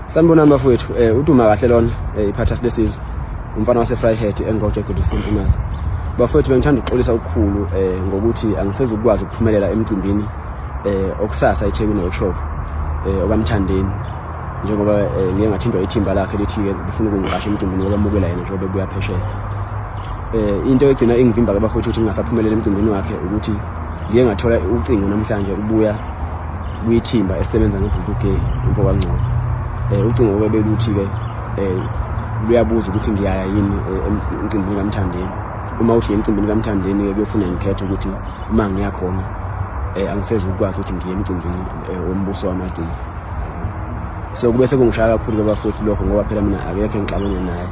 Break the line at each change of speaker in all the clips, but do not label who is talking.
Sanibonani bafowethu, uduma kahle lona iphathasi lesizwe. Umfana wase Vryheid engoje Godisi Mpumaza. Bafowethu, bengithanda ukuxolisa okukhulu ngokuthi angisezukwazi ukuphumelela emcimbini okusasa eThekwini workshop okaMthandeni, njengoba ngiye ngathintwa ithimba lakhe lithi ke lifuna ukungiqasha emcimbini wokwamukela yena njengoba ebuya phesheya. Into egcina ingivimba ke bafowethu ukuthi ngingasaphumelela emcimbini wakhe ukuthi ngiye ngathola ucingo namhlanje ubuya kwithimba esebenza noBhuti Gay, umfo kaNgcobo. Ucingo ke beluthi ke luyabuza ukuthi ngiyaya yini emcimbini kaMthandeni. Uma uthi emcimbini kaMthandeni ke, kuyofuna ngikhethe ukuthi uma ngiya khona angisezukwazi ukuthi ngiye emcimbini wombuso wamaciko. So kube sekungishaya kakhulu ke bafowethu lokho, ngoba phela mina akekho engixabene naye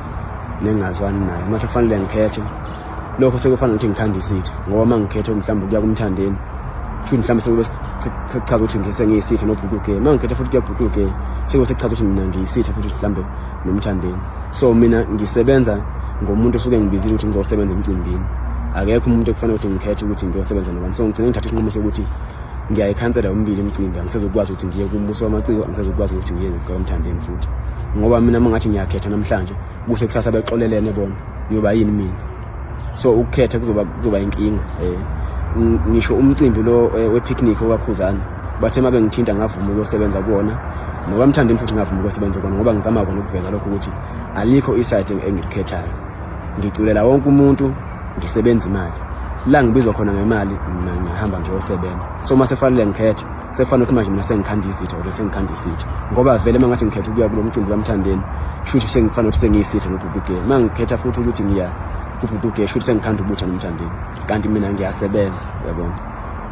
nengingazwani naye. Mase kufanele ngikhethe, lokho sekufana nokuthi ngikhanda isitha, ngoba uma ngikhethe mhlawumbe ukuya kuMthandeni, futhi mhlawumbe sekube sekuchaza ukuthi ngisengiyisitha noBhuti Gay. Uma ngikhetha futhi kuya kuBhuti Gay, sekube sekuchaza ukuthi mina ngiyisitha futhi mhlawumbe noMthandeni. So mina ngisebenza ngomuntu osuke ngibizile ukuthi ngizosebenza emcimbini. Akekho umuntu ekufanele ukuthi ngikhethe ukuthi ngiyosebenza nobani. So ngigcine ngithatha isinqumo sokuthi ngiyayikhansela yomibili imicimbi. Angisezukwazi ukuthi ngiye kumbuso wamaciko, angisezukwazi ukuthi ngiye kukaMthandeni futhi, ngoba mina uma ngathi ngiyakhetha namhlanje, kuse kusasa bexolelene bona, ngiyoba yini mina? So ukukhetha kuzoba inkinga. Ngisho umcimbi lo we-picnic okaKhuzani, bathe uma bengithinta ngavuma ukuyosebenza kuwona, nokaMthandeni futhi ngavuma ukuyosebenza kuwona, ngoba ngizama kona ukuveza lokho ukuthi alikho i-side engilikhethayo. Ngiculela wonke umuntu, ngisebenza imali. La ngibizwa khona ngemali, mina ngiyahamba ngiyosebenza. So uma sefanele ngikhethe, sekufanele ukuthi manje mina sengikhanda izitha or sengikhanda isitha, ngoba vele uma ngathi ngikhetha ukuya kulo mcimbi kaMthandeni, shuthi sengikufanele ukuthi sengiyisitha noBhuti Gay. Uma ngikhetha futhi ukuthi ngiya kuBhuti Gay, shuthi sengikhanda ubutha noMthandeni, kanti mina ngiyasebenza, uyabona,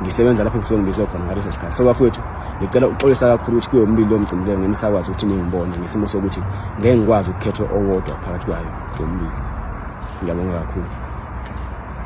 ngisebenza lapho ngisuke ngibizwe khona ngaleso sikhathi. So bafowethu, ngicela ukuxolisa kakhulu ukuthi kuyo yomibili leyo mcimbi leyo ngeke nisakwazi ukuthi ningibone, ngesimo sokuthi ngeke ngikwazi ukukhetha owodwa phakathi kwayo yomibili. Ngiyabonga kakhulu.